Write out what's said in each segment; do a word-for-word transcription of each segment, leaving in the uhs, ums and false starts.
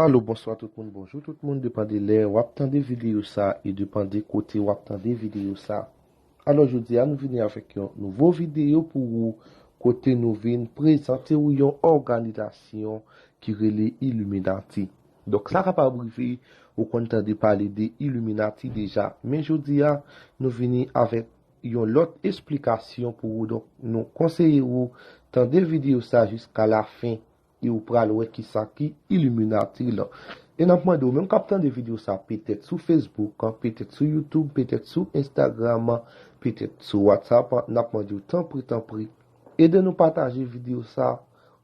Alo, bonswa tout moun, bonjou tout moun, depann de lè w ap tande videyo sa e depann de kote w ap tande videyo sa. Alò, jodi a nou vini avèk yon nouvo videyo pou ou, kote nou vin prezante ou yon òganizasyon ki rele Illuminati. Donk, sa kapab rive ou konn tande pale de Illuminati deja, men jodi a nou vini avèk yon lòt esplikasyon pou ou. Donk, nou konseye ou tande videyo sa jiska lafen e ou pral wè kisa ki Illuminati lan. E n ap mande w menm k ap tande videyo sa, petèt sou Facebook, petèt sou YouTube, petèt sou Instagram, petèt sou WhatsApp, n ap mande w tanpri, tanpri, ede nou pataje videyo sa,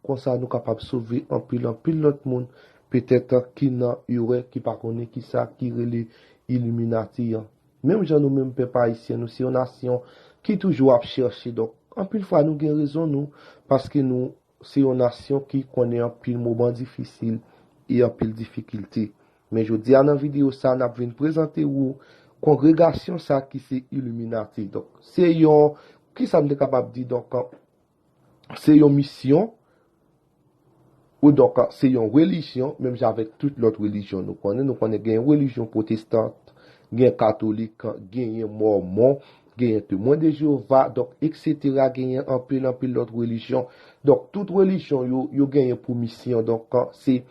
konsa nou kapab sove anpil, anpil lòt moun, petèt ki nan erè, ki pa konnen kisa ki rele Illuminati an. Menm jan nou menm pèp ayisyen, nou se yon nasyon ki toujou ap chèche. Donk, anpil fwa nou gen rezon nou, paske nou se yon nasyon ki konnen anpil moman difisil e anpil difikilte. Men jodi a nan videyo sa, n ap vin prezante ou kongregasyon sa ki se Illuminati. Donk, se yon, kisa m te kapab di? Donk, se yon misyon, ou donk, se yon relijyon, menm jan avèk tout lòt relijyon nou konnen. Nou konnen gen relijyon pwotestan, gen katolik, genyen mòmon, genyen temwen de Jewova, donk, etsetera, genyen anpil, anpil lòt relijyon. Donk, tout relijyon yo, yo genyen pou misyon, donk, se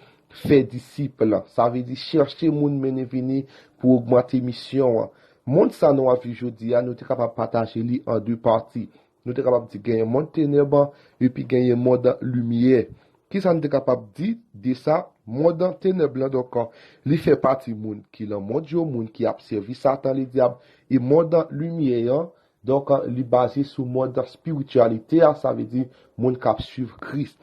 fè disip lan. Sa vle di chèche moun mennen vini pou ogmante misyon an. Mond sa nou ap viv jodi a, nou te kapab pataje li an de pati. Nou te kapab di genyen mond tenèb an, epi genyen mond limyè. Kisa n te kapab di de sa? Mond tenèb lan, donk, li fè pati moun ki lan mond yo, moun ki ap sèvi Satan Ledyab, e mond limyè an, donk, li baze sou mond espirityalite a, sa vle di moun k ap swiv Kris.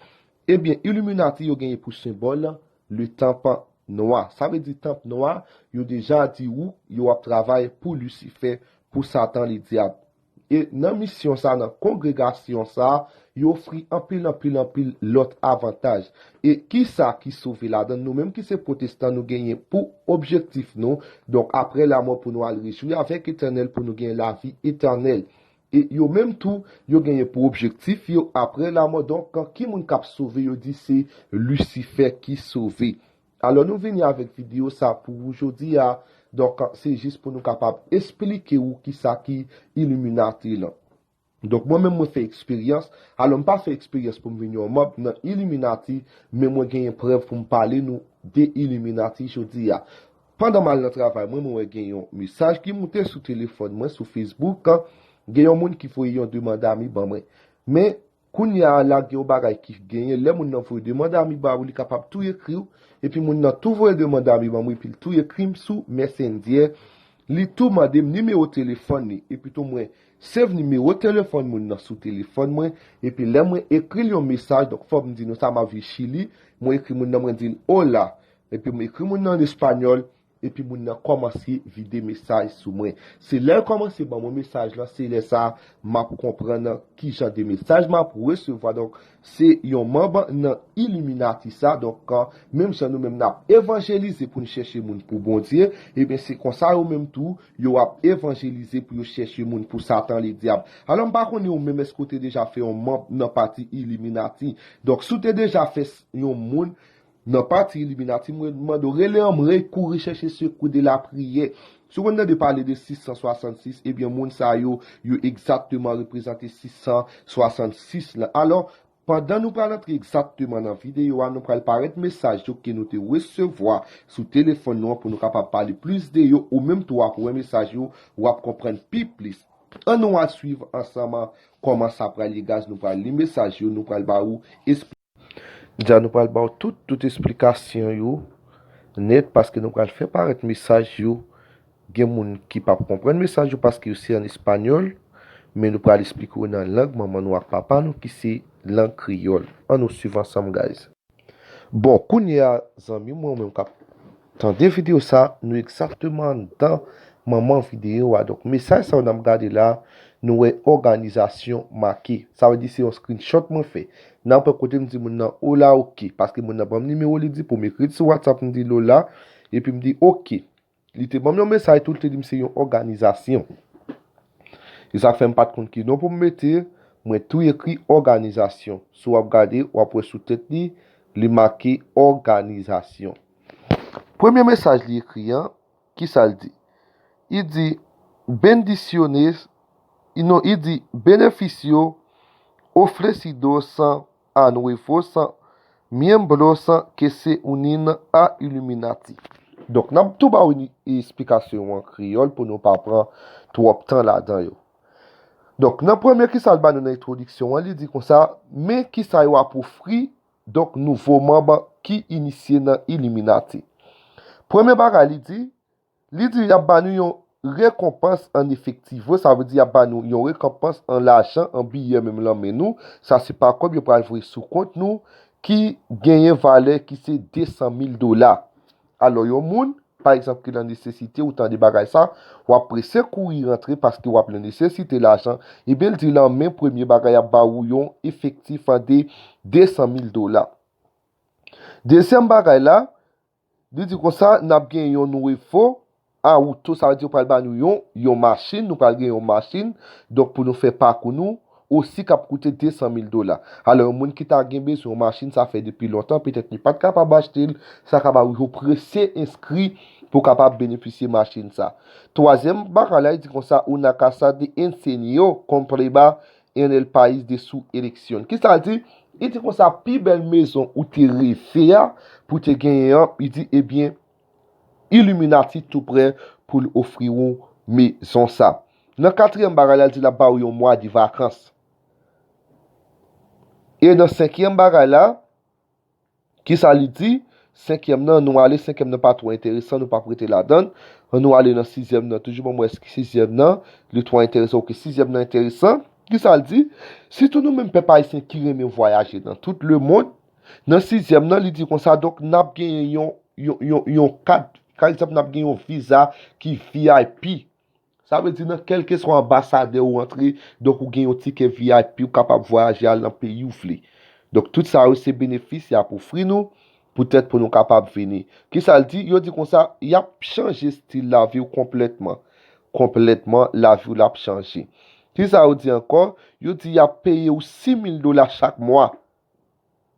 Ebyen, Illuminati yo genyen pou senbòl le tanp nwa. Sa vle di tanp nwa, yo deja di ou yo ap travay pou Lisifè, pou Satan Ledyab. E nan misyon sa, nan kongregasyon sa, yo ofri anpil, anpil, anpil lòt avantaj. E kisa ki sove ladan? Nou menm ki se pwotestan, nou genyen pou objektif nou, donk, apre lamò, pou nou al rejwi avèk Etènèl, pou nou gen lavi etènèl. E yo menm tou, yo genyen pou objektif yo, apre lamò, donk, ki moun k ap sove? Yo di se Lisifè ki sove. Alò, nou vini avèk videyo sa pou ou jodi a. Donk, se jis pou nou kapab esplike ou kisa ki Illuminati lan. Donk, mwen menm, mwen fè eksperyans. Alò, m pa fè eksperyans pou m vin yon manm nan Illuminati, men mwen genyen prèv pou m pale nou de Illuminati jodi a. Pandan m al nan travay mwen, mwen wè gen yon mesaj ki moute sou telefòn mwen, sou Facebook. Gen yon moun ki voye yon demann ami ban mwen. Men, kounye a la, gen yon bagay ki genyen. Lè moun nan voye demann ami ba ou, li kapab tou ekri w. Epi moun nan tou voye demann ami ban mwen, epi l tou ekri m sou Messenger. Li tou mande m nimewo telefòn li. Epi tou mwen save nimewo telefòn moun nan sou telefòn mwen. Epi lè mwen ekri l yon mesaj, donk fò m di nou sa, m ap viv Chili. Mwen ekri moun nan, mwen di l hola. Epi mwen ekri moun nan an espanyòl. Epi moun nan kòmanse vide mesaj sou mwen. Se lè l kòmanse ban mwen mesaj lan, se lè sa a m ap konprann ki jan de mesaj m ap resevwa. Donk, se yon manm nan Illuminati sa. Donk, menm jan nou menm n ap evanjelize pou n chèche moun pou Bondye, ebyen, se konsa yo menm tou, yo ap evanjelize pou yo chèche moun pou Satan Ledyab. Alò, m pa konnen ou menm, èske w te deja fè yon manm nan pati Illuminati? Donk, si w te deja fè s-, yon moun nan pati Illuminati, mwen mande w rele an mwen, kouri chèche sekou de lapriyè. Si w konn tande pale de sis san swasannsis, ebyen, moun sa yo, yo egzakteman reprezante sis san swasannsis lan. Alò, pandan nou pral antre egzakteman nan videyo a, nou pral parèt mesaj yo ke nou te resevwa sou telefòn nou an pou nou kapab pale plis de yo, ou menm tou w ap wè mesaj yo, w ap konprann pi plis. Ann nou al swiv ansanm kòman sa pral ye, guys. Nou pral li mesaj yo, nou pral ba ou espli- Dja nou pral ba w tout, tout esplikasyon yo nèt, paske nou pral fè parèt mesaj yo. Gen moun ki p ap konprann mesaj yo paske yo se an espanyòl, men nou pral esplike w nan lang manman nou ak papa nou ki se lang kreyòl. Ann nou swiv ansanm, guys. Bon, kounye a, zanmi mwen, ou menm k ap tande videyo sa, nou egzakteman anndan manman videyo a. Donk, mesaj sa yo n ap gade la, nou wè òganizasyon make. Sa vle di se yon screenshot mwen fè. N ap wè kote m di moun nan hola, oke. Paske moun nan ban m nimewo, li di pou m ekri l sou WhatsApp, m di l hola, epi m di oke. Li te ban m yon mesaj tou, li te di m se yon òganizasyon. E sa k fè m pa t konn ki non pou m mete, mwen tou ekri òganizasyon. Si w ap gade, w ap wè sou tèt li, li make òganizasyon. Premye mesaj li ekri an, ki sa l di? Li di, bendiciones, non, li di, beneficio ofrecidos a nuevos miembros que se unen a Illuminati. Donk, n ap tou ba w esplikasyon an kreyòl pou nou pa pran twòp tan ladan yo. Donk, nan premye ki sa l ba nou nan entwodiksyon an, li di konsa, men ki sa yo ap ofri, donk, nouvo manm ki inisye nan Illuminati. Premye bagay li di, li di y ap ba nou yon rekonpans an efektivo, sa vle di y ap ba nou yon rekonpans an lajan, an biyè menm lan men nou, sa se pa kòb yo pral voye sou kont nou, ki genyen valè ki se de san mil dola. Alò, yon moun, pa egzanp, ki nan nesesite, ou tande bagay sa, w ap prese kouri rantre paske w ap nan nesesite lajan, ebyen, l di lan men premye bagay y ap ba ou yon efektif an de de san mil dola. Dezyèm bagay la, li di konsa, n ap gen yon nouvo auto, sa vle di yo pral ba nou yon, yon machin, nou pral gen yon machin, donk pou nou fè pakou nou, osi k ap koute de san mil dola. Alò, yon moun ki ta gen bezwen yon machin, sa fè depi lontan, petèt li pa t kapab achte l, sa ka ba ou yo prese enskri pou kapab benefisye machin sa. Twazyèm bagay la, li di konsa, una casa de ensueño comprada en el país de su elección. Ki sa l di? Li di konsa, pi bèl mezon ou te reve a, pou te genyen an, li di, ebyen, Illuminati tou prè pou l ofri ou mezon sa. Nan katriyèm bagay la, l di l ap ba ou yon mwa de vakans. E nan senkyèm bagay la, ki sa li di? Senkyèm nan, nou ale, senkyèm nan pa twò enteresan, nou p ap rete ladan l. An nou ale nan sizyèm nan, toujou ban m wè si sizyèm nan, li twò enteresan, oke, sizyèm nan enteresan. Ki sa l di? Sitou nou menm pèp ayisyen ki renmen vwayaje nan tout lemonn, nan sizyèm nan, li di konsa, donk, n ap genyen yon, yon, yon, yon kat, pa egzanp, n ap gen yon viza ki V I P. Sa vle di nan kèlkeswa anbasadè ou antre, donk ou gen yon tikè V I P, ou kapab vwayaje al nan peyi ou vle. Donk tout sa yo se benefis y ap ofri nou, poutèt pou nou kapab vini. Ki sa l di? Yo di konsa, y ap chanje estil lavi w konplètman. Konplètman, lavi w l ap chanje. Ki sa yo di ankò? Yo di y ap peye w sis mil dola chak mwa.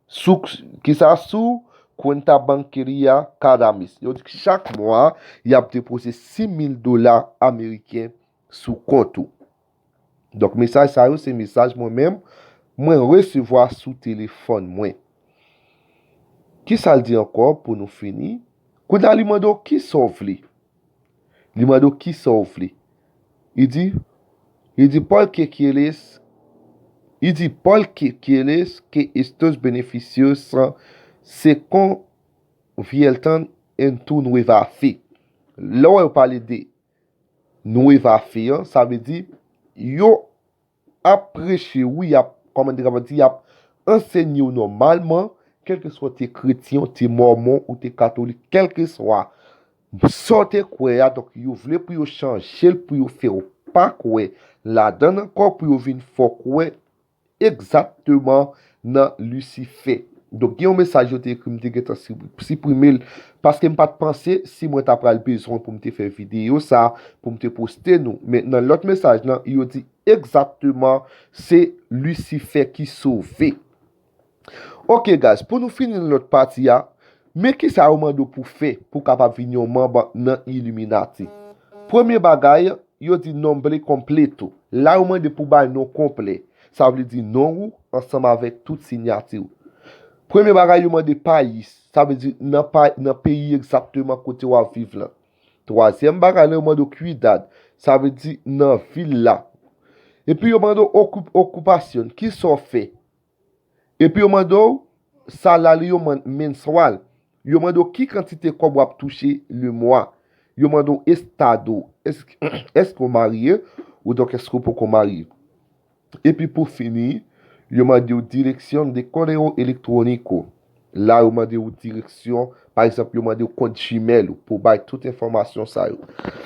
Sou, kisa? Sou cuenta bancaria cada mes. Yo di chak mwa, y ap depoze sis mil dola ameriken sou kont ou. Donk, mesaj sa yo, se mesaj mwen menm, mwen resevwa sou telefòn mwen. Kisa l di ankò pou nou fini? Kounye a, li mande w kisa w vle. Li mande w kisa w vle. Li di, li di, "Por qué quieres?" Li di, "Por qué quieres que estos beneficios se conviertan en tu nueva fe?" Lè w wè yo pale de nueva fe an, sa vle di, yo ap preche, wi, y ap, kòman te kapab di, y ap ansenye w nòmalman, kèlkeswa w te kretyen, w te mòmon, ou te katolik, kèlkeswa sa w te kwè a, donk, yo vle pou yo chanje l, pou yo fè w pa kwè ladan l ankò, pou yo vin fè w kwè egzakteman nan Lisifè. Donk, gen yon mesaj yo te ekri, m te gentan si-, siprime l, paske m pa t panse si mwen ta pral bezwen pou m te fè videyo sa, pou m te poste nou. Men nan lòt mesaj lan, yo di egzakteman se Lisifè ki sove. Ok, guys, pou nou fini nan lòt pati a, men kisa yo mande w pou fè pou w kapab vin yon manm nan Illuminati. Premye bagay, yo di nombre completo. La, yo mande pou bay non konplè. Sa vle di non ou ansanm avèk tout siyati w. Premye bagay, yo mande pais. Sa vle di nan pa, nan peyi egzakteman kote w ap viv lan. Twazyèm bagay la, yo mande w ciudad. Sa vle di nan vil la. Epi yo mande w okup-, ocupation. Kisa w fè? Epi yo mande w salario man-, mensual. Yo mande w ki kantite kòb w ap touche le mwa. Yo mande w estado. Èske, èske w marye? Ou donk èske w poko marye? Epi pou fini, yo mande w dirección de correo electrónico. La, yo mande w direksyon, pa egzanp, yo mande w kont Gmail ou pou w bay tout enfòmasyon sa yo.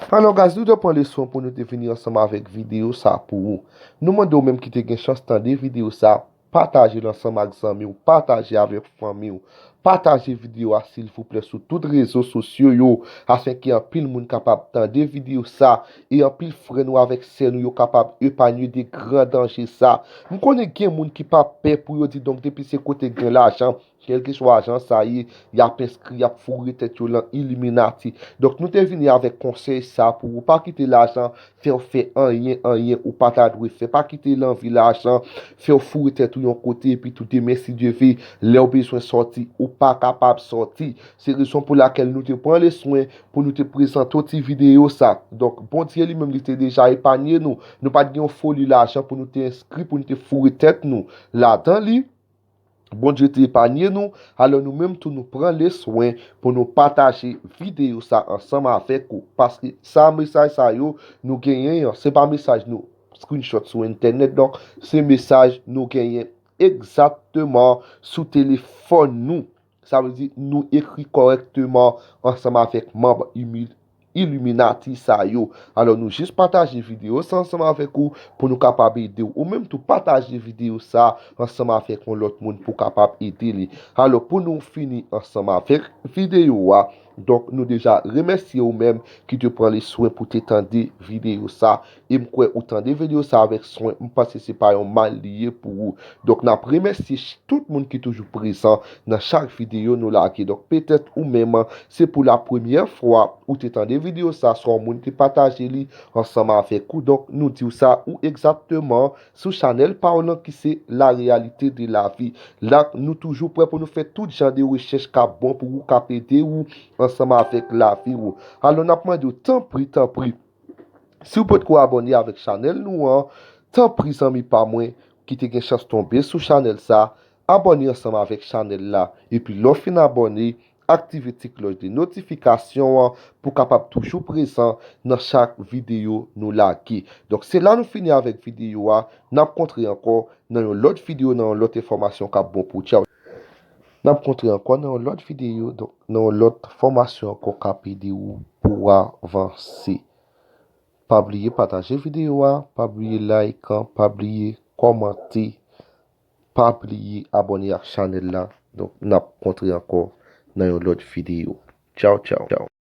Alò, guys, nou te pran leson pou nou te vini ansanm avèk videyo sa pou ou. Nou mande w menm ki te gen chans tande videyo sa, pataje l ansanm ak zanmi w, pataje avèk fanmi w. Pataje videyo a, silvouplè, sou tout rezo sosyo yo, afenke anpil moun kapab tande videyo sa, e anpil frè nou avèk sè nou yo kapab epanye de gran danje sa. M konnen gen moun ki pa pè pou yo di, donk, depi se kote gen lajan, Kèlkeswa jan sa ye, y ap enskri, y ap foure tèt yo lan Illuminati. Donk, nou te vini avèk konsèy sa pou ou pa kite lajan fè w fè anyen, anyen ou pa ta dwe fè. Pa kite lanvi lajan fè w foure tèt ou yon kote, epi tou demen, si Dye ve, lè w bezwen sòti, ou pa kapab sòti. Se rezon pou lakèl nou te pran le swen pou nou te prezante w ti videyo sa. Donk, Bondye li menm, li te deja epanye nou. Nou pa t gen yon foli lajan pou nou te enskri, pou nou te foure tèt nou ladan li. Bondye te epanye nou, alò nou menm tou nou pran le swen pou nou pataje videyo sa ansanm avèk ou. Paske sa, mesaj sa yo nou genyen an, se pa mesaj nou screenshot sou entènèt, donk se mesaj nou genyen egzakteman sou telefòn nou. Sa vle di nou ekri kòrèkteman ansanm avèk manm imi- Illuminati sa yo. Alò, nou jis pataje videyo sa ansanm avèk ou pou nou kapab ede w. Ou menm tou pataje videyo sa ansanm avèk yon lòt moun pou kapab ede li. Alò, pou nou fini ansanm avèk videyo a, donk, nou deja remèsye ou menm ki te pran le swen pou te tande videyo sa. E m kwè ou tande videyo sa avèk swen, m panse se pa yon mal li ye pou ou. Donk, n ap remèsye ch- tout moun ki toujou prezan nan chak videyo nou lage. Donk, petèt ou menm, se pou la premyè fwa ou te tande videyo sa, swa yon moun te pataje li ansanm avèk ou. Donk, nou di w sa ou egzakteman sou chanèl pa w lan ki se La Réalité de la Vie. La, nou toujou prè pou nou fè tout jan de rechèch k ap bon pou ou, k ap ede ou ansanm avèk lavi ou. Alò, n ap mande w, tanpri, tanpri, si w potko abòne avèk chanèl nou an, tanpri, zanmi pa mwen, ki te gen chans tonbe sou chanèl sa, abòne ansanm avèk chanèl la. Epi lè w fin abòne, aktive ti klòch de notifikasyon an pou w kapab toujou prezan nan chak videyo nou lage. Donk, se la nou fini avèk videyo a. N ap kontre ankò nan yon lòt videyo, nan yon lòt enfòmasyon k ap bon pou ou. Tchaw. N ap kontre ankò nan yon lòt videyo, donk, nan yon lòt fòmasyon ankò k ap ede ou pou w avanse. Pa bliye pataje videyo a, pa bliye like an, pa bliye kòmante, pa bliye abòne ak chanèl la. Donk, n ap kontre ankò nan yon lòt videyo. Tchaw, tchaw, tchaw.